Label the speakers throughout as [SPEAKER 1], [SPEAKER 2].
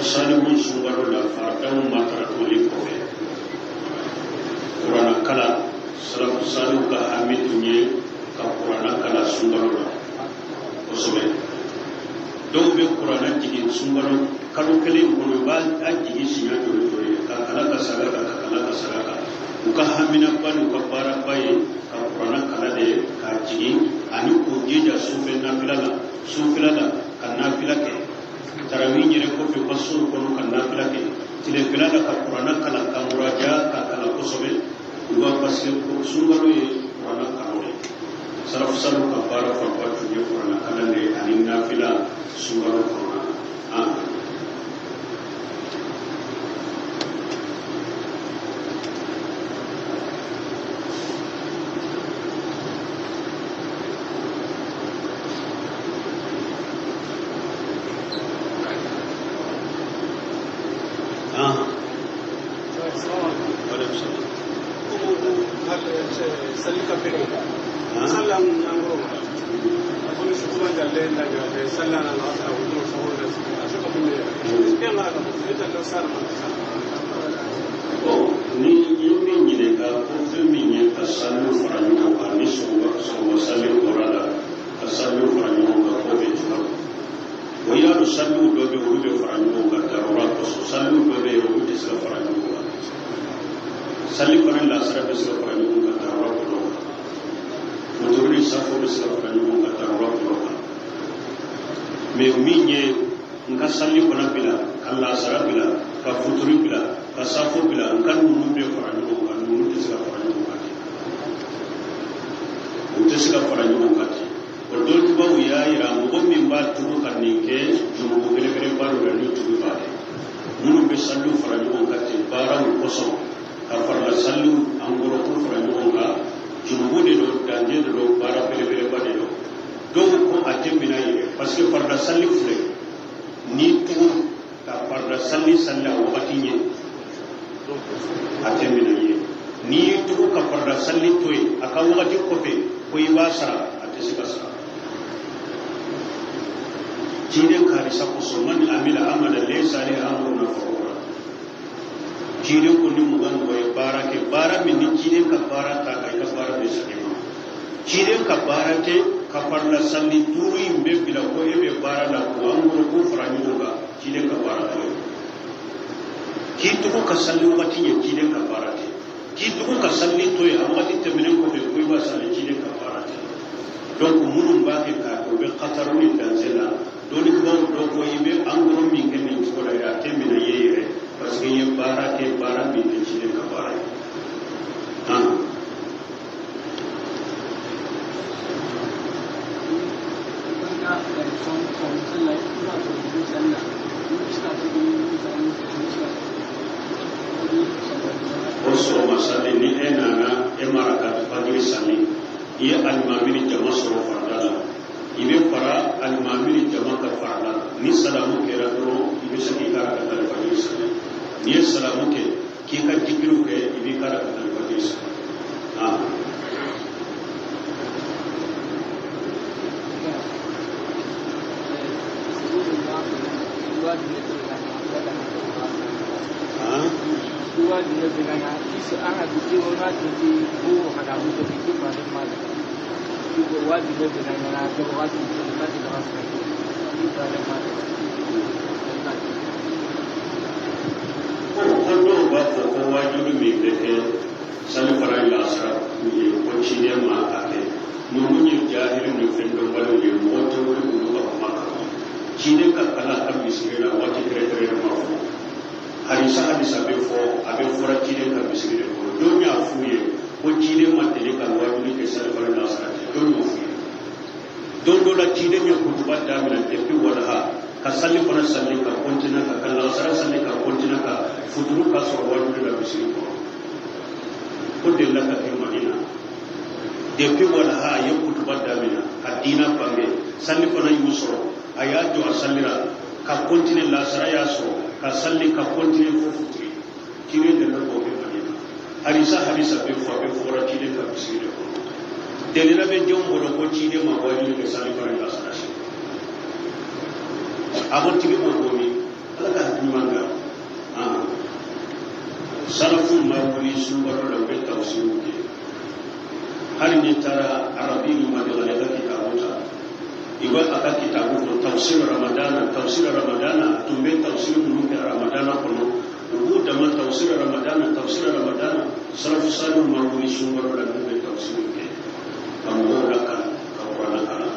[SPEAKER 1] Salafu salihu sunkalo la faridaw mataratoli kɔfɛ, kuranna kalan, salafu salihu ka hami tun ye ka kuranna kalan sunkalo la kosɛbɛ. Dɔw bɛ kuranna jigin sunkalo kalo kelen kɔnɔ, u b'a jigin siɲɛ joli joli ye, ka kalan ka segin a kan, ka kalan ka segin a kan. U ka haminaba n'u ka baaraba ye ka kuranna kalan de ye k'a jigin, ani k'u jija sufɛ nafila la, sufɛla la ka nafila kɛ, tarawih yɛrɛ kɔfɛ u ka sow kɔnɔ ka nafila kɛ, tilefɛla la ka kuranna kalan, ka muraja ka kalan kosɛbɛ. U b'a parce que sunkalo ye kuranna kalo de ye. Salafu salihu ka baara fanba tun ye kuranna kalan de ye ani nafila sunkalo kɔnɔna na. Ni i ye min ɲininka ko fɛn min ye ka saliw fara ɲɔgɔn kan, ni sɔgɔma sali bɔra la ka saliw fara ɲɔgɔn kan, k'o bɛ cogo o y'a dɔn saliw dɔ bɛ olu bɛ fara ɲɔgɔn kan darura kosɔn, saliw dɔ bɛ yen olu tɛ se ka fara ɲɔgɔn kan. Sali fana lasara bɛ se ka fara ɲɔgɔn kan darura kɔnɔ, wuturu ni safo bɛ se ka fara ɲɔgɔn kan darura kɔnɔ kan. Mais min ye n ka sali fana bila, ka lasara bila, ka futuri bila, ka safo bila, n ka ninnu bɛɛ fara ɲɔgɔn kan, ninnu tɛ se ka fara ɲɔgɔn kan ten, u tɛ se ka fara ɲɔgɔn kan ten. O dɔnnibaw y'a yira mɔgɔ min b'a tugu ka nin kɛ, jurumu belebeleba dɔ la ni tugu b'a kɛ. Minnu bɛ saliw fara ɲɔgɔn kan ten baaraw kosɔn, ka farila saliw en gros ko fara ɲɔgɔn kan, jurumu de don, danger de don, baara belebeleba de don. Dɔw ko a tɛ minɛ yɛrɛ, parce que farila sali filɛ, n'i tugu ka farila sali sali a wagati ɲɛ, a tɛ minɛ ye. N'i y'i tugu ka farila sali to yen a ka wagati kɔfɛ ko i b'a sara, a tɛ se ka sara. Ciden ka hadisa kosɔn, man amila amalan laysa alayhi amruna fahuwa rad. Ciden ko ni mɔgɔ mɔgɔ ye baara kɛ, baara min ni ciden ka baara t'a kan, i ka baara bɛ segin ma. Ciden ka baara tɛ ka farila sali duuru in bɛɛ bila ko e bɛ baara la ko en gros k'o fara ɲɔgɔn kan, ciden ka baara t'o ye. K'i tugu ka sali wagati ɲɛ, ciden ka baara tɛ. K'i tugu ka sali to yen a wagati tɛmɛnen kɔfɛ ko i b'a sali, ciden ka baara tɛ. Donc minnu b'a kɛ k'a kɛ, u bɛ kataru ni danger la. Dɔnnibagaw dɔ ko i bɛ en gros min kɛ nin cogo la yɛrɛ, a tɛ minɛ i ye yɛrɛ, parce que i ye baara kɛ baara min tɛ ciden ka baara ye. O sɔgɔma sali, ni e nana e ma rakatu fajiri sali, i ye alimami ni jama sɔrɔ farida la, i bɛ fara alimami ni jama ka farida la. Ni salamu kɛra dɔrɔn, i bɛ se k'i ka rakatu fajiri sali. N'i ye salamu kɛ k'i ka jikiriw kɛ, i b'i ka rakatu fajiri sali. Ko dɔw b'a fɔ ko waajuli min bɛ kɛ sali fana lasara ye, ko ciden ma a kɛ. Ninnu ye jahili ni fɛn dɔnbaliw ye, mɔgɔ tɛ wuli olu ka kuma kan. Ciden ka kalan ka misiri la waati kɛrɛnkɛrɛnnen ma fɔ. Hadisa hadisa bɛ fɔ, a bɛ fɔra ciden ka misiri de kɔnɔ. Don y'a f'u ye ko ciden ma deli ka waajuli kɛ sali fana lasara cɛ, don y'o f'u ye. Don dɔ la ciden ye kutuba daminɛ depuis walaha, ka sali fana sali ka continuer ka lasara sali ka continuer ka futuru ka sɔrɔ waajuli la misiri kɔnɔ. O delila ka kɛ Madina. Depuis walaha a ye kutuba daminɛ ka diina bange, sali fana y'u sɔrɔ, a y'a jɔ, a salira ka continuer, lasara y'a sɔrɔ ka sali ka continuer fo futuri. Ciden delila k'o kɛ Madina. Hadisa hadisa bɛ fɔ, a bɛ fɔra ciden ka misiri de kɔnɔ. Delila bɛ jɔn bolo ko ciden ma waajuli kɛ sali fana lasara si? A ko tigi b'o ko min, Ala ka hakili. ɲuman kan. Salafu ma wuli sunkalo la, u bɛ tafsiriw kɛ. Hali n'i taara Arabi ni Madina ka kitabu ta, i b'a a ka kitabu kɔnɔ, tafsir Ramadana, tafsir Ramadana, tun bɛ tafsir minnu kɛ Ramadana kɔnɔ, u b'u dama tafsir Ramadana, tafsir Ramadana. Salafu salihu ma wuli sunkalo la n'u bɛ tafsir kɛ ka mɔgɔw lakalan, ka kuranɛ kalan.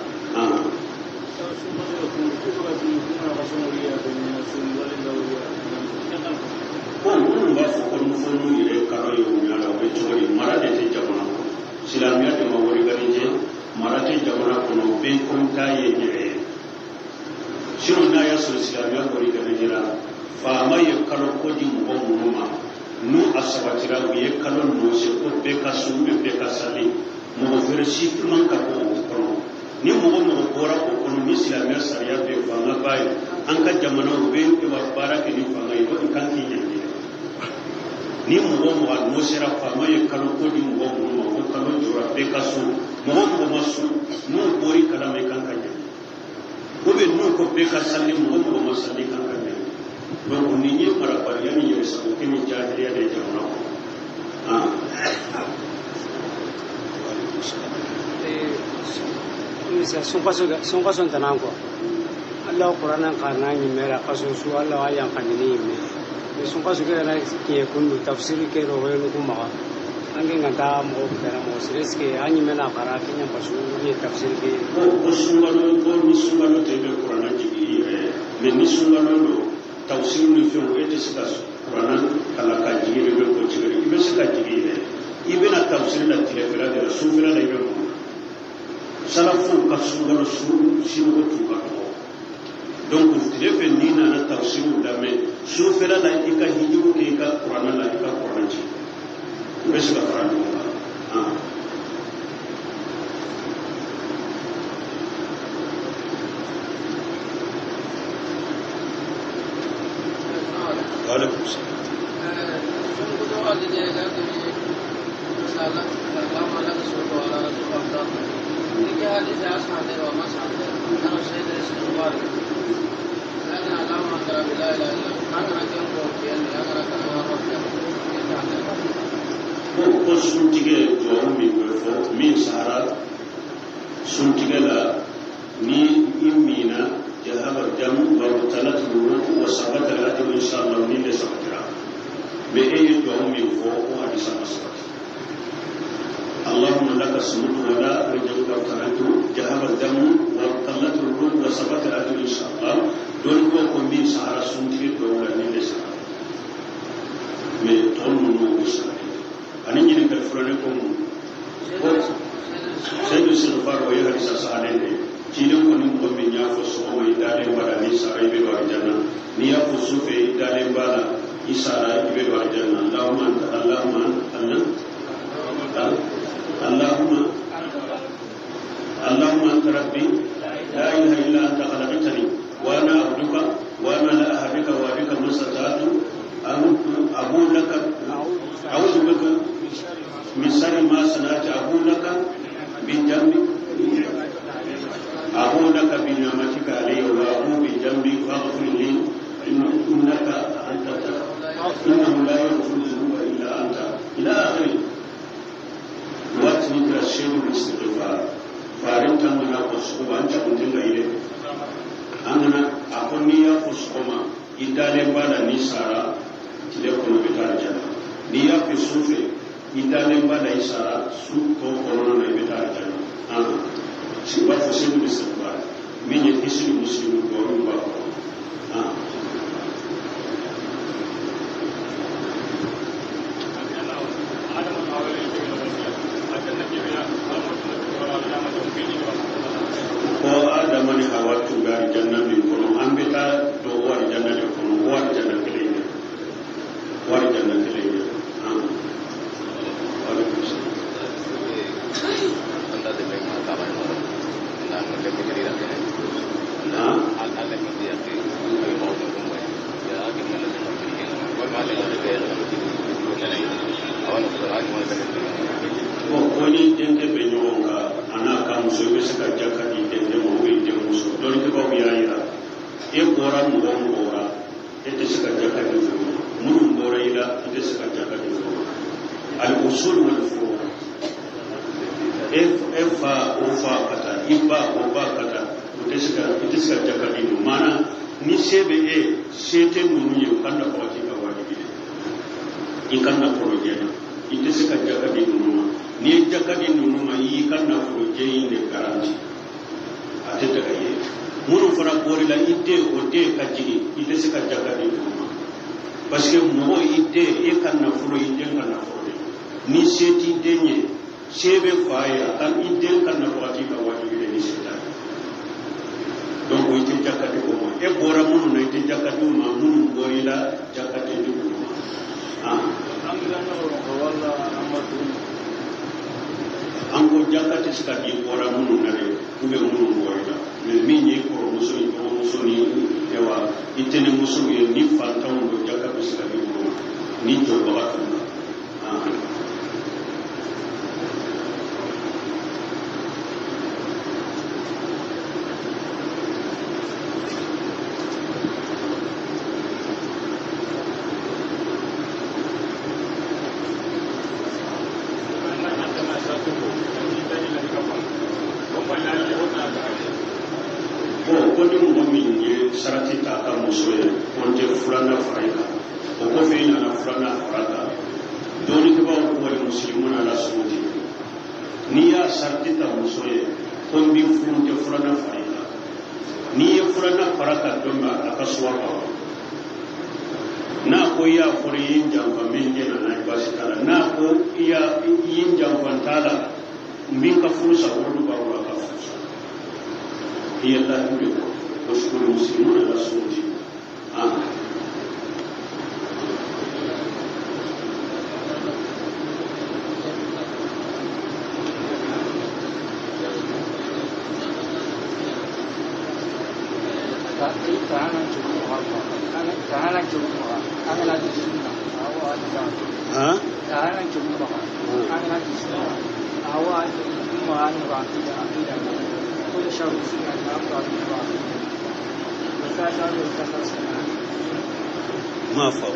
[SPEAKER 1] Ko minnu b'a fɔ ko fo n'u yɛrɛ kalo ye u ɲɛ la, u bɛ cogo di? Mara de tɛ jamana kɔnɔ, silamɛya de ma wari garijɛ, mara tɛ jamana kɔnɔ, bɛɛ ko n ta ye n yɛrɛ ye. Sinon n'a y'a sɔrɔ silamɛya wari garijɛra, faama ye kalo ko di mɔgɔ minnu ma, n'u a sabatira, u ye kalo nɔse ko bɛɛ ka sun, bɛɛ ka sali, mɔgɔ wɛrɛ si man ka bɔ o kɔnɔ. Ni mɔgɔ mɔgɔ bɔra o kɔnɔ, ni silamɛya sariya bɛ fanga ba ye, an ka jamanaw bɛ baara kɛ ni fanga ye, o kan k'i ɲangi. Ni mɔgɔ mɔgɔ n'o sera, faama ye kalo ko di mɔgɔ minnu ma, ko kalo jɔra, bɛɛ ka sun, mɔgɔ mɔgɔ ma sun, n'u bɔr'i kalama, i kan ka ɲangi. Ou bien n'u ko bɛɛ ka sali, mɔgɔ mɔgɔ ma sali, kan ka ɲangi. Donc nin ye marabaliya ni yɛrɛsago kɛ ni jahiliya de ye jamana kɔnɔ.
[SPEAKER 2] Sunkaso tanan ko Allah Qur'an ka na nyimera kaso su Allah ayan ka ni yimme mais sunkaso ke na kiye kundu tafsir ke ro hoyo ku ma an ke nganta mo ko mo sire ke an yimme na kara ke nyam pasu ni tafsir ke.
[SPEAKER 1] Ko sunkalo, ko ni sunkalo tɛ, i bɛ kuranɛ jigin i yɛrɛ ye. Mais ni sunkalo don, tafsir ni fɛnw, e tɛ se ka kuranɛ kalan ka jigin, i bɛ ko cogo di? I bɛ se ka jigin i yɛrɛ, i bɛna tafsir la tilefɛla de la, sufɛla la i bɛ mun? Salafuw ka sunkalo su sinɔgɔ t'u ka dɔgɔ. Donc tile fɛ n'i nana tafsiriw lamɛn, sufɛla la i ka hijibu kɛ, i ka kuranɛ la, i ka kuranɛ jigin, i bɛ se ka fara ɲɔgɔn kan. Waalaikum salam. Ko suntigɛ duwawu min bɛ fɔ, min sara suntigɛ la, ni i mina jahaba jamu wa talat ruhu wa sabata al-ajru insha Allah, min de sabatira. Mais e ye duwawu min fɔ, o hadisa ma sabati. اللهم لك الصمت ولا رجلك ابتليت جهب الدم وقلت الروح وثبت الاجر ان شاء الله. دون ko ko min sahara suntigɛ dɔw la, min de sahara, mais tɔ ninnu o sahara. Ani ɲininkali fɔlɔ, ne ko mun ko Seyidu Istighfar, o ye hadisa sahalen de ye. Ciden kɔni, mɔgɔ min y'a fɔ sɔgɔma i dalen b'a la, n'i sara i bɛ don alijanna. N'i y'a fɔ sufɛ i dalen b'a la, i sara, i bɛ don alijanna. Allahumma anta, Allahumma Allah, Allahumma, Allahumma anta rabbi la ilaha illa anta khalaqtani wa ana abduka wa ana ala ahdika wa wa'dika ma stata'tu abu laka a'udhu bika min sharri ma sana'tu abu laka bi jambi abu laka bi ni'matika alayya wa abu bi jambi faghfir li innaka anta innahu la yaghfiru dhunuba illa anta ila akhirih. Waati ni kɛra seyidu istighfar farin tan kana ko sɔgɔma an cakunten ka yɛlɛ an kana a ko n'i y'a fɔ sɔgɔma i dalen b'a la, n'i sara tile kɔnɔ, i bɛ taa alijana. N'i y'a fɛ su fɛ i dalen b'a la, i sara su tɔ kɔnɔna na, i bɛ taa alijana. U b'a fɔ seyidu istighfar min ye hisini muslimu duwawu b'a kɔnɔ. Ko Adama ni Hawa tun bɛ alijanna min kɔnɔ, an bɛ taa don o alijanna de kɔnɔ, o alijanna kelen ye, o alijanna kelen ye. Waalaikum salam. Bon, ko ni denkɛ bɛ ɲɔgɔn kan a n'a ka muso, i bɛ se ka jaka di denkɛ ma, o ye denmuso. Dɔnnikɛbaw y'a yira, e bɔra mɔgɔ o mɔgɔ la E tɛ se ka jaka di olu ma. Minnu bɔra i la, i tɛ se ka jaka di olu ma. Al usul wal furu. E fa, o fa ka taa, i ba, o ba ka taa, o tɛ se ka, i tɛ se ka jaka di olu ma. Maana ni se bɛ e, se tɛ ninnu ye, u ka nafaga k'i ka wajibi ye. I ka nafolo jɛ na, i tɛ se ka jaka di ninnu ma. N'i ye jaka di ninnu ma, i y'i ka nafolo jɛ in de garanti, a tɛ daga i ye. Minnu fana bɔr'i la, i den, o den ka jigin, i tɛ se ka jaka di ninnu ma, parce que mɔgɔ, i den, e ka nafolo, i den ka nafolo de. Ni se t'i den ye, se bɛ fa ye, a ka i den ka nafaga t'i ka wajibi de ni se t'a ye. Donc i tɛ jaka di o ma. E bɔra minnu na, i tɛ jaka di o ma. Minnu bɔr'i la, jaka tɛ di olu ma. An ko jaka tɛ se ka di bɔra minnu na dɛ, ou bien minnu bɔr'i la. Mais min ye kɔrɔmuso ye, dɔgɔmuso ni ayiwa i tɛnɛmuso ye, ni fantanw don, jaka bɛ se ka di olu ma ni jɔbaga t'u la. Bon, ko ni mɔgɔ min ye sarati ta ka muso ye, ko n tɛ filanan fara i kan, o kɔfɛ i nana filanan fara a kan, dɔnnikɛbaaw ko wal muslimuna ala suruti. N'i y'a sarati ta muso ye ko n b'i furu, n tɛ filanan fara i kan, n'i ye filanan fara ka don min, a ka suwa ban. N'a ko i y'a fɔ i ye n janfa, min jɛna n'a ye, baasi t'a la. N'a ko i y'a i ye n janfa, n t'a la, n b'i ka furu sa, olu b'a bolo a ka furu sa. I ye lahidu de bɔ. Wal muslimuna ala suruti. Ma fɔ.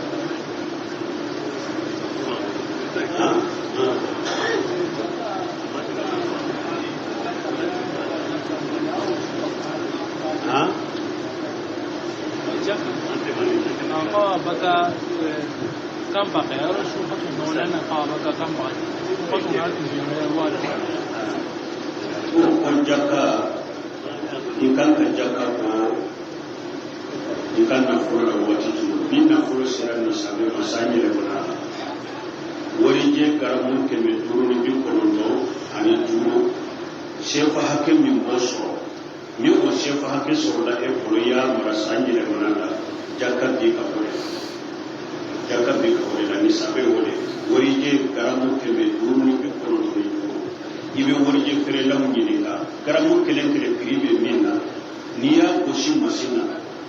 [SPEAKER 1] Ko jaka, i kan ka jaka bɔ i ka nafolo la waati jumɛn? Ni nafolo sera nisabi ma, san yɛlɛmana la, warijɛ garamu 595, sefa hakɛ min b'o sɔrɔ, ni o sefa hakɛ sɔrɔla e bolo, i y'a mara san yɛlɛmana la, jaka bi ka bɔ de la, jaka bi ka bɔ de la. Nisabi o de warijɛ garamu 595. I bɛ warijɛ feerelaw ɲininka, garamu kelen kelen prix bɛ min na. N'i y'a gosi masin na,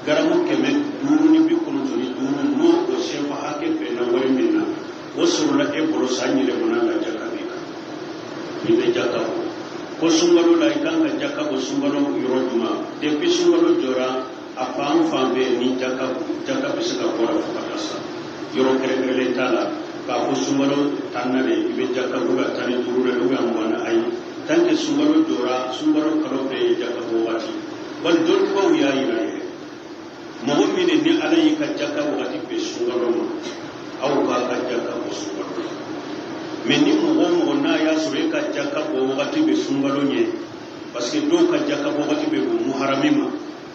[SPEAKER 1] garamu 595, n'o o sefa hakɛ bɛnna wari min na, o sɔrɔla e bolo san yɛlɛmana la, jaka b'i kan, i bɛ jaka bɔ. Ko sunkalo la, i kan ka jaka bɔ sunkalo yɔrɔ jumɛn? Depuis sunkalo jɔra, a fan fan bɛɛ ni jaka bɛ se ka bɔ la fo ka taa sa. Yɔrɔ kɛrɛnkɛrɛnlen t'a la k'a fɔ sunkalo 10 na de i bɛ jaka bɔ, ka 15 na de, ou bien 20 na. Ayi, tant que sunkalo jɔra, sunkalo kalo bɛɛ ye jaka bɔ waati. Bali dɔnnibaw y'a yira yɛrɛ, mɔgɔ min ni Ala y'i ka jaka wagati bɛn sunkalo ma, aw k'a ka jaka bɔ sunkalo la. Mais ni mɔgɔ o mɔgɔ n'a y'a sɔrɔ e ka jaka bɔ wagati bɛ sunkalo ɲɛ, parce que dɔw ka jaka bɔ wagati bɛ bɛn muharami ma,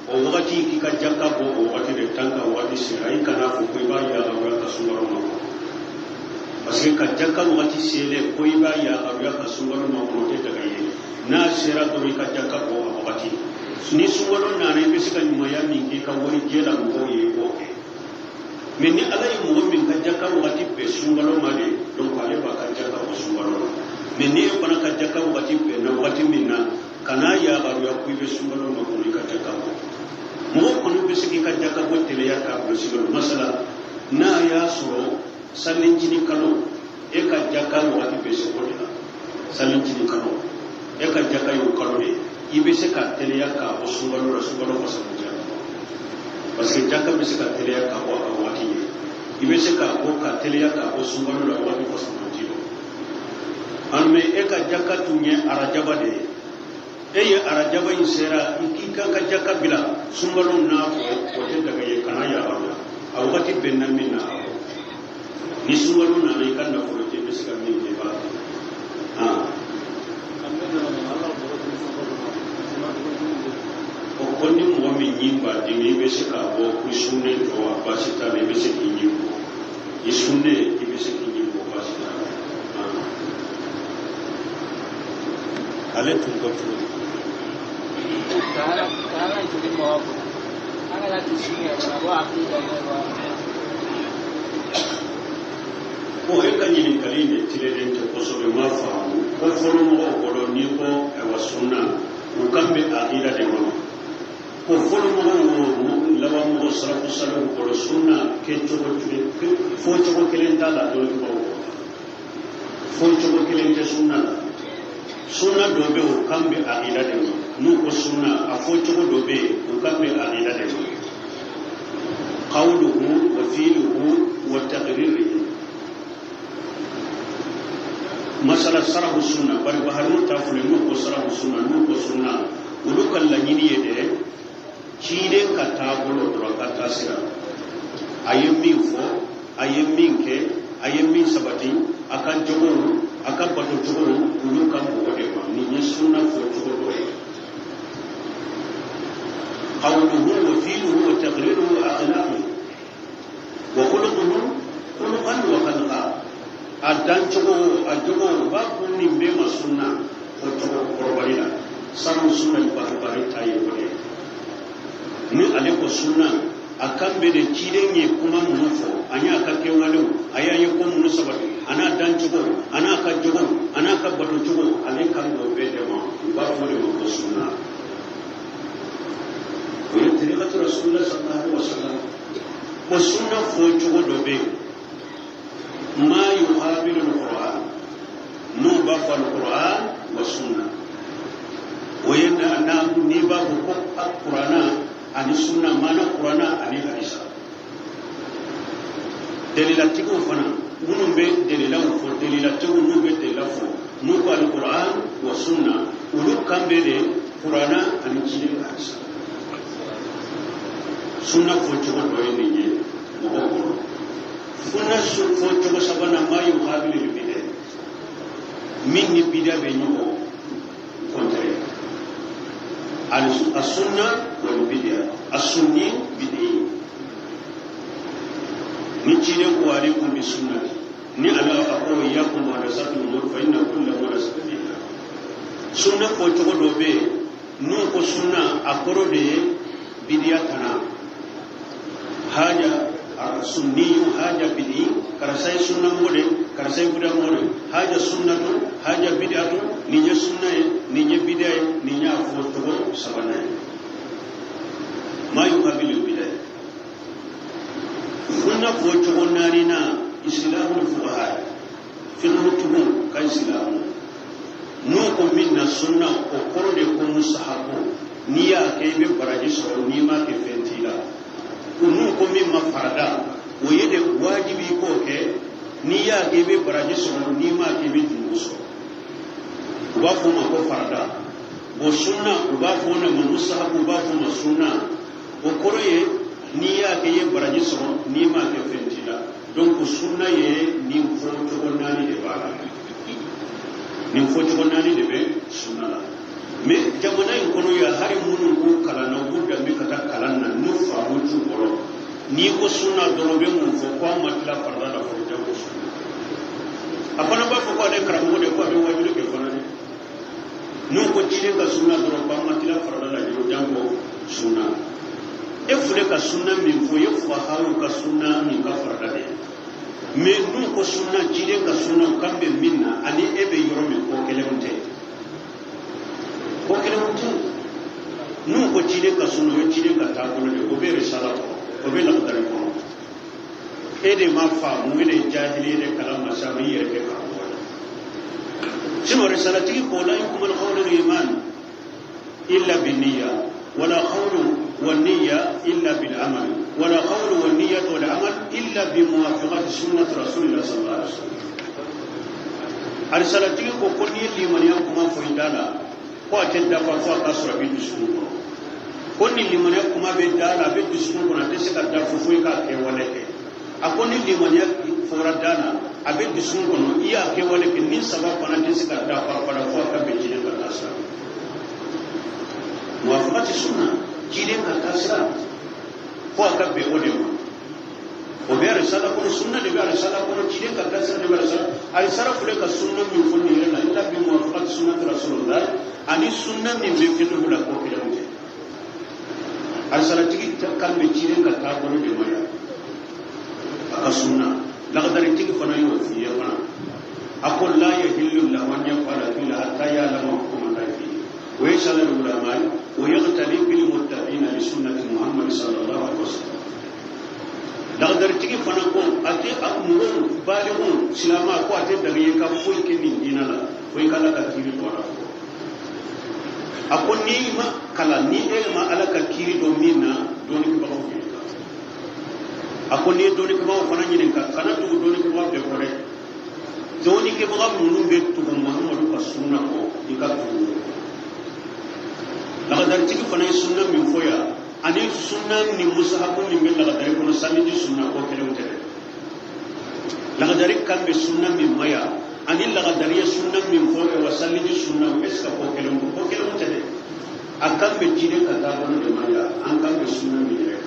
[SPEAKER 1] o wagati k'i ka jaka bɔ o wagati de, tant que wagati sera, i kana fɔ ko i b'a yamaruya ka sunkalo makɔnɔ, parce que ka jaka wagati selen ko i b'a yamaruya ka sunkalo makɔnɔ, o tɛ daga ye. N'a sera dɔrɔn, i ka jaka bɔ a wagati. Ni sunkalo nana, i bɛ se ka ɲumanya min k'i ka warijɛ la mɔgɔw ye, i b'o kɛ. Mais ni Ala ye mɔgɔ min ka jaka wagati bɛn sunkalo ma de, donc ale b'a ka jaka bɔ sunkalo la. Mais ni e fana ka jaka wagati bɛnna wagati min na, kana yamaruya ko i bɛ sunkalo makɔnɔ i ka jaka bɔ. Mɔgɔ kɔni bɛ se k'i ka jaka bɔ teliya k'a bila sunkalo. Masala, n'a y'a sɔrɔ salincinin kalo, e ka jaka wagati bɛ se o de la, salincinin kalo e ka jaka y'o kalo de ye, i bɛ se k'a teliya k'a bɔ sunkalo la, sunkalo fasa diya. Parce que jaka bɛ se ka teliya ka bɔ a ka waati ɲɛ, i bɛ se k'a bɔ ka teliya k'a bɔ sunkalo la waati fasamanci dɔ. An mɛ e ka jaka tun ye arajaba de ye, e ye arajaba in sera, i k'i ka ka jaka bila sunkalo n'a fɔ, o tɛ daga ye. Kana yamaruya a wagati bɛnna min na, a bɔ. Ni sunkalo nana, i ka nafolo tɛ, i bɛ se ka min kɛ, i b'a kɛ. O ko ni mɔgɔ min ɲin b'a dimi, i bɛ se k'a bɔ i sunnen tɔ, a baasi t'a la. I bɛ se k'i ɲin bɔ i sunnen, i bɛ se k'i ɲin bɔ, baasi t'a la. Ale tun ko cogo di?
[SPEAKER 3] Kahara joli mɔgɔ bolo an kana dusu yɛrɛ la ko hakili da ne wa.
[SPEAKER 1] Ko e ka ɲininkali in de tilennen tɛ kosɛbɛ, n m'a faamu. Ko fɔlɔ mɔgɔw bolo, n'i ko ayiwa sunna, u kan bɛ akida de ma. Ko fɔlɔ mɔgɔw wo, laban mɔgɔ salafu salihu bolo, sunna kɛcogo fɔcogo kelen t'a la. Dɔnnibagaw bolo, fɔcogo kelen tɛ sunna la. Sunna dɔ bɛ yen, o kan bɛ akida de ma. N'u ko sunna, a fɔcogo dɔ bɛ yen, o kan bɛ akida de ma. Qawluhu wa fi'luhu wa taqririhi. Masala sarahu sunna bari baharimu ta fɔlɔ. N'u ko sarahu sunna, n'u ko sunna, olu ka laɲini ye dɛ ciden ka taabolo dɔrɔn, ka taa sira, a ye min fɔ, a ye min kɛ, a ye min sabati, a ka jogow, a ka bato cogow, olu ka mɔgɔ de ma. Nin ye sunna fɔ cogo dɔ ye. Qawluhu wa fi'luhu wa taqriruhu wa akhlaquhu wa khuluquhu khuluqan wa khalqa, a dancogo, a jogo, u b'a ko nin bɛɛ ma sunna fɔ cogo kɔrɔbali la. Sanu sunna bari ta ye o de ye. Ni ale ko sunna, a kan bɛ de ciden ye kuma minnu fɔ, a y'a ka kɛwalew, a y'a ye ko minnu sabati, a n'a dancogo, a n'a ka jogo, a n'a ka batocogo, ale kan b'o bɛɛ de ma. U b'a fɔ o de ma ko sunna. O ye tarikatu rasulillah sallallahu alaihi wasallam. Ko sunna fɔ cogo dɔ bɛ yen, ma yuqabilu alquran, n'u b'a fɔ alquran wa sunna, o ye na n'i b'a fɔ ko kurana ani sunna, maana kurana ani hadisa. Delilatigiw fana minnu bɛ delilaw fɔ, delilatigiw n'u bɛ delila fɔ, n'u ko alquran wa sunna, olu kan bɛ de kurana ani ciden hadisa. Sunna fɔ cogo dɔ ye nin ye mɔgɔw kɔrɔ. Sunna fɔ cogo sabanan, ma yuqabilu bid'a, min ni bida bɛ ɲɔgɔn kɔntɛrɛ. Asunna wal bid'a, asunni bid'i. Ni ciden ko alaikum bi sunnati, ni ala a ko iyyakum muhdathatil umur fa inna kulla muhdathatin bid'a. Sunna fɔ cogo dɔ bɛ yen, n'u ko sunna, a kɔrɔ de ye bidiya tana. Haja sunniyu, haja bid'i, karisa ye sunna mɔgɔ de, karisa ye bida mɔgɔ de. Haja sunnatu, haja bid'atu, nin ye sunna ye, nin ye bida ye. Nin y'a fɔ cogo sabanan ye, ma yuqabilu bida ye. Sunna fɔ cogo naaninan, isilahul fuqaha, fiqhutigiw ka isilahu. N'u ko min na sunna, o kɔrɔ de ko musahabu, n'i y'a kɛ i bɛ baraji sɔrɔ, n'i m'a kɛ fɛn t'i la. N'u ko min ma farada, o ye de wajibi i k'o kɛ, n'i y'a kɛ i bɛ baraji sɔrɔ, n'i m'a kɛ i bɛ jurumu sɔrɔ. U b'a fɔ o ma ko farada. Bon, sunna, u b'a fɔ o ma musahabu, u b'a fɔ o ma sunna, o kɔrɔ ye n'i y'a kɛ i ye baraji sɔrɔ, n'i m'a kɛ fɛn t'i la. Donc sunna ye nin fɔ cogo naani de b'a la, nin fɔ cogo naani de bɛ sunna la. Mais jamana in kɔnɔ yan, hali minnu ko kalan na, u b'u danbe ka taa kalan na, n'u faamu t'u kɔrɔ, n'i ko sunna dɔrɔn, u bɛ mun fɔ? Ko an ma tila farida la fɔlɔ, janko sunna. A fana b'a fɔ ko ale karamɔgɔ de, ko a bɛ wajuli kɛ fana dɛ. N'u ko ciden ka sunna dɔrɔn, ko an ma tila farida la janko sunna. E filɛ ka sunna min fɔ, i ye fuqahaw ka sunna min ka farida de ye. Mais n'u ko sunna, ciden ka sunna, u kan bɛ min na ani e bɛ yɔrɔ min, ko kelenw tɛ, ko kelenw tɛ. N'u ko ciden ka sunna, o ye ciden ka taabolo de ye, o bɛ risala kɔnɔ, o bɛ lakadari kɔnɔ. E de ma faamu, e de ye jahili ye, de kalan ma sa, i yɛrɛ kɛ karamɔgɔ ye. Sinon risalatigi ko la yuqbalu qawlu al-iman illa binniya wala qawlu. والنية إلا بالعمل ولا قول والنية والعمل إلا بموافقة سنة رسول الله صلى الله عليه وسلم. Arisalatigi ko ko n'i ye limaniya kuma fɔ i da la, ko a tɛ dafa fo a ka sɔrɔ a bɛ dusukun kɔnɔ. Ko ni limaniya kuma bɛ da la, a bɛ dusukun kɔnɔ, a tɛ se ka dafa fo i k'a kɛwale kɛ. A ko ni limaniya fɔra da la, a bɛ dusukun kɔnɔ, i y'a kɛwale kɛ, ni saba fana tɛ se ka dafa fana fo a ka bɛn ciden ka taa sira. Muwafaqati sunna, ciden ka taa sira, fo a ka bɛn o de ma. O bɛ arisala kɔnɔ, sunna de bɛ arisala kɔnɔ, ciden ka taa sira de bɛ arisala. Arisala filɛ ka sunna min fɔ nin yɛrɛ la, illa bi muwafaqati sunnati rasulillah, ani sunna min bɛ fiqhu la, ko kelenw tɛ. Arisalatigi kan bɛ ciden ka taabolo de ma yan, a ka sunna. Lagadaritigi fana y'o f'i ye fana. A ko la yahillu lahu an yaf'ala fi'lan hatta ya'lama hukma Allah fihi wa yas'ala al-ulama wa yaqtadi bil muttabi'ina li sunnati Muhammad sallallahu alaihi wasallam. Lagadaritigi fana ko a tɛ a mɔgɔw baliku silama, ko a tɛ daga ye ka foyi kɛ nin diinɛ la fo i ka Ala ka kiiri dɔ la. A ko n'i ma kalan, ni e ma Ala ka kiiri dɔn min na, dɔnnikɛbagaw ɲininka. A ko n'i ye dɔnnikɛbagaw fana ɲininka, kana tugu dɔnnikɛbagaw bɛɛ kɔ dɛ. Dɔnnikɛbaga minnu bɛ tugu Muhamadu ka sunna kɔ, i ka tugu o kɔ. Lagadaritigi fana ye sunna min fɔ yan, ani sunna ni musahabu min bɛ lagadari kɔnɔ, saniji sunna, ko kelenw tɛ dɛ. Lagadari kan bɛ sunna min ma yan, ani lagadari ye sunna min fɔ wa saniji sunna, est ce que ko kelenw ko kelenw tɛ dɛ? A kan bɛ ciden ka taabolo de ma yan, an kan bɛ sunna min yɛrɛ,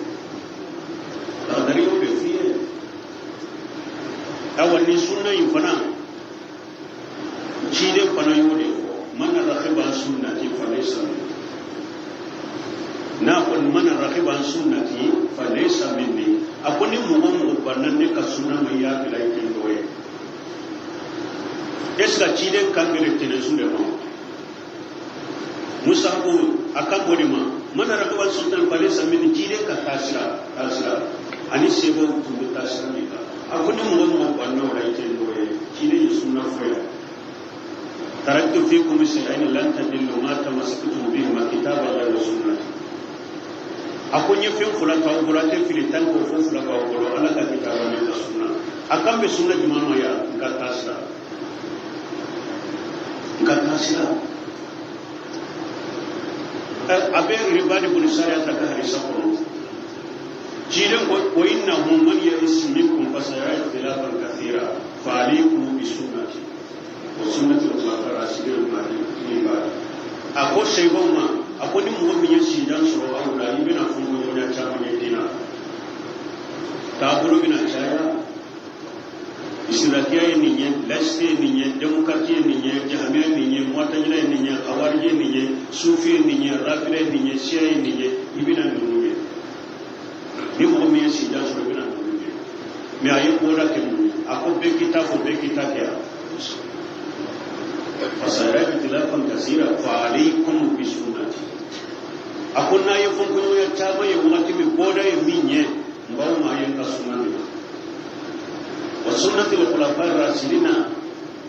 [SPEAKER 1] lagadari y'o de f'i ye. Awa, ni sunna in fana, ciden fana y'o de fɔ: man ragiba an sunnati falaysa minni. N'a ko man ragiba an sunnati falaysa minni, a ko ni mɔgɔ mɔgɔ banna ne ka sunna ma, i y'a bila i kɛ dɔ ye. Est ce que ciden kan bɛ tɛnɛnsu de ma? Musa ko a kan b'o de ma. Man ragiba an sunnati falaysa minni, ciden ka taasira, taasira ani sebaw tun bɛ taasira min kan, a ko ni mɔgɔ mɔgɔ banna o la, i tɛ dɔ ye. Ciden ye sunna fɔ yan: taraktu fikum shay'ain lan tadillu ma tamassaktum bihima kitab Allah wa sunnati. A ko n ye fɛn fila t'aw bolo, a tɛ fili tan k'o fɛn fila b'aw bolo, Ala ka kitaba ni ka sunna. A kan bɛ sunna jumɛn ma yan? N ka taasira, n ka taasira. A bɛ Iribadi bolo sariya ta ka hadisa kɔnɔ, ciden ko wa innahu man ya'ish minkum fasayara ikhtilafan kathira fa alaykum bi sunnati wa sunnati al-khulafa ar-rashidin al-mahdiyyin ba'di. A ko seyibaw ma, a ko ni mɔgɔ min ye sijan sɔrɔ aw la, i bɛna fɔnkɔɲɔgɔnya caman ye diinɛ taabolo bɛna caya. Isirakiya ye nin ye, laïcité ye nin ye, démocratie ye nin ye, jahamiya ye nin ye, muwatajila ye nin ye, khawarij ye nin ye, sufi ye nin ye, rafida ye nin ye, siya ye nin ye, i bɛna ninnu ye. Ni mɔgɔ min ye sijan sɔrɔ, i bɛna ninnu ye. Mais a ye bɔda kɛ mun ye? A ko bɛɛ k'i ta fɔ, bɛɛ k'i ta kɛ yan. Fasayara ikhtilafan kasira fa alaykum bi sunnati. A ko n'a ye fɔnkɔɲɔgɔnya caman ye wagati min, bɔda ye min ye, n b'aw ma, a ye n ka sunna minɛ wa sunnati al-khulafa ar-rashidina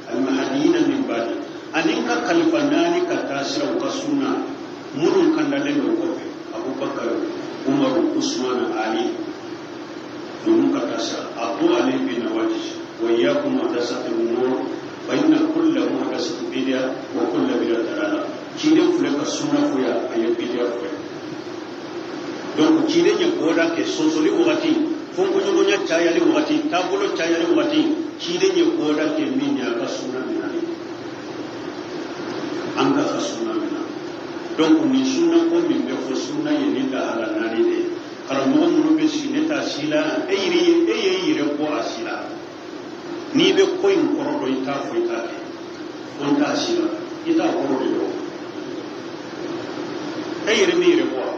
[SPEAKER 1] al-mahdiyina min ba'di, ani n ka kalifa naani ka taa sira, u ka sunna, minnu kandalen don kɔfɛ, Abubakar, Umaru, Usman, Ali, ninnu ka taa sira. Addu alayhi bin nawajis wa iyyakum muhdathati al-umur fa inna kulla muhdathatin bid'a wa kulla bid'a dalala. Ciden filɛ ka sunna fɔ yan, a ye bid'a fɔ yan. Donc ciden ye bɔda kɛ sɔsɔli wagati, fɔnkɔɲɔgɔnya cayali wagati, taabolo cayali wagati, ciden ye bɔda kɛ min ye, a ka sunna minɛ, an ka sunna minɛ. Donc nin sunna ko min bɛ fɔ, sunna ye nin lahala naani de ye. Karamɔgɔ minnu bɛ sigi, ne t'a si la, e yɛrɛ ye, e ye i yɛrɛ bɔ a si la. N'i bɛ ko in kɔrɔ dɔn, i t'a fɔ, i t'a kɛ. Ko n t'a si la, i t'a kɔrɔ de dɔn. E yɛrɛ min yɛrɛ bɔ a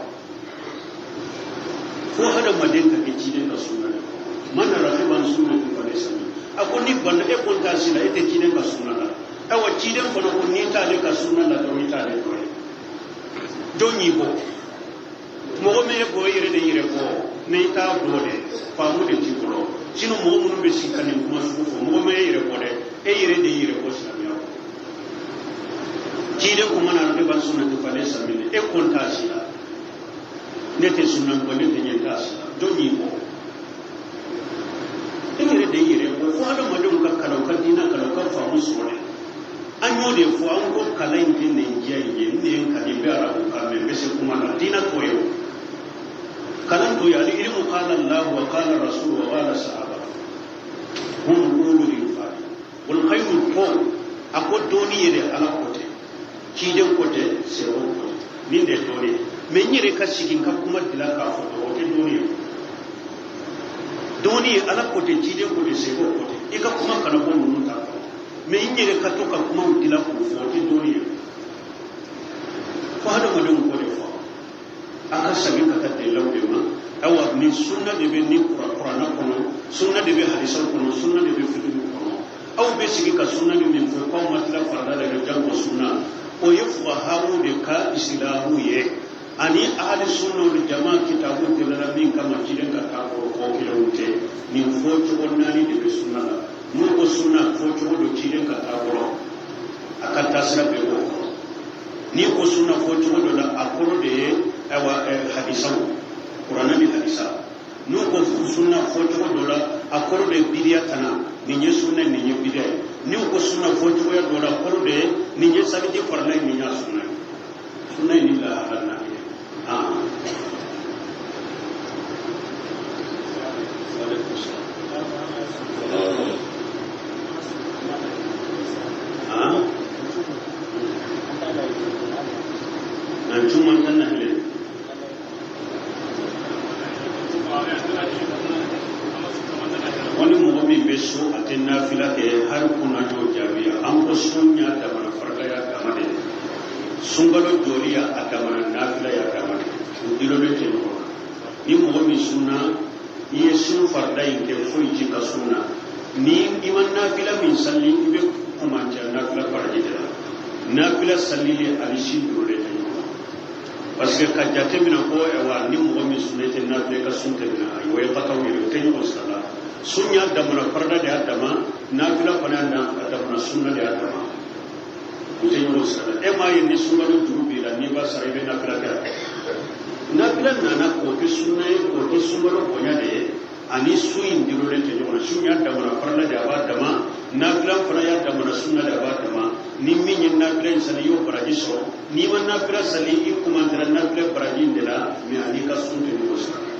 [SPEAKER 1] fo hadamaden ka kɛ ciden ka sunna de kɔnɔ. Man ragiba an sunnati falaysa minni. A ko ni banna, e ko n t'a si la, e tɛ ciden ka sunna la. Ayiwa, ciden fana ko n'i t'ale ka sunna la dɔrɔn, i t'ale dɔ ye. Jɔn y'i bɔ? Mɔgɔ min ye bɔ, i yɛrɛ de yɛrɛ bɔ. Mais i t'a bɔ dɛ, faamu de t'i bolo. Sinon mɔgɔ minnu bɛ sigi ka nin kuma sugu fɔ, mɔgɔ min ye yɛrɛ bɔ dɛ, e yɛrɛ de y'i yɛrɛ bɔ silamɛya kɔnɔ. Ciden ko man ragiba an sunnati falaysa minni, e ko n t'a si la. Ne tɛ sunna bɔ, ne tɛ ɲɛ t'a sira. Jɔn y'i bɔ? E yɛrɛ de y'i yɛrɛ bɔ. Fo adamadenw ka kalan, u ka diinɛ kalan, u ka faamu sɔrɔ dɛ. An y'o de fɔ, an ko kalan in tɛ nin diya in ye. N de ye n kali, n bɛ arabu kan mɛn, n bɛ se kuma la. Diinɛ t'o ye o, kalan t'o ye. Al ilmu qala Allah wa qala rasul wa qala sahaba hum ulul irfani wal khayru. Ko a ko dɔnni yɛrɛ, Ala ko tɛ, ciden ko tɛ, sɛbɛn ko tɛ, nin de ye dɔnni ye. Mɛ n yɛrɛ ka sigi n ka kuma dilan k'a fɔ dɔrɔn, o tɛ dɔnni ye. Dɔnni ye Ala ko tɛ, ciden ko tɛ, sɛbɛn ko tɛ. I ka kuma kana bɔ ninnu ta kɔnɔ. Mɛ n yɛrɛ ka to ka kumaw dilan k'u fɔ, o tɛ dɔnni ye. Fo hadamadenw k'o de fɔ. A ka segin ka taa delilaw de ma. Ayiwa, nin sunna de bɛ ni kuranna kɔnɔ, sunna de bɛ hadisaw kɔnɔ, sunna de bɛ fikihu kɔnɔ. Aw bɛ sigi ka sunna ni min fɔ k'aw ma tila farida la yɛrɛ, janko sunna. O ye fuqahaw de ka isilahu ye ani ahali sunna wal jama kitabu delila min kama, ciden ka taa kɔrɔ kɔ kelenw tɛ. Nin fɔcogo naani de bɛ sunna la. N'u ko sunna, fɔcogo don ciden ka taa kɔrɔ, a ka taasira bɛɛ b'o kɔrɔ. N'i ko sunna fɔcogo dɔ la, a kɔrɔ de ye ayiwa hadisaw, kuranɛ ni hadisa. N'u ko sunna fɔcogo dɔ la, a kɔrɔ de ye bidiya tana, nin ye sunna, nin ye bidiya ye. N'u ko sunna fɔcogoya dɔ la, a kɔrɔ de ye nin ye saliji farila ye, nin y'a sunna ye. Sunna ye nin lahala naani ye. Aleykum salaam. Nan cuma tan na hele. Wani mɔgɔ min bɛ so, a tɛ nafila kɛ, hali kunna jɔ jaabi. An ko sun y'a damana farida y'a dama de, sunkalo jɔli y'a damana nafila y'a dama de, u dilolen tɛ ɲɔgɔn na. Ni mɔgɔ min sunna, i ye sun farida in kɛ, foyi t'i ka sun na. Ni i ma nafila min sali, i bɛ kumancɛ nafila baraji de la. Nafila salili ani sin durulen tɛ ɲɔgɔn na, parce que ka jate minɛ ko ayiwa, ni mɔgɔ min sunna, i tɛ nafila, i ka sun tɛ minɛ, ayi, o ye bataw yɛrɛ, o tɛ ɲɔgɔn sira la. Sun y'a damana farida de y'a dama, nafila fana y'a damana sunna de y'a dama, o tɛ ɲɔgɔn sira la. E m'a ye, ni sunkalo juru b'i la, n'i b'a sara, i bɛ nafila kɛ. Nafila nana k'o kɛ sunna ye, k'o kɛ sunkalo bonya de ye. Ani sun in dilolen tɛ ɲɔgɔn na. Sun y'a damana farida de, a b'a dama. Nafila fana y'a damana sunna de, a b'a dama. Ni min ye nafila in sali, i y'o baraji sɔrɔ. N'i ma nafila sali, i kumantɛra nafila baraji in de la, mɛ ani ka sun tɛ ɲɔgɔn sira.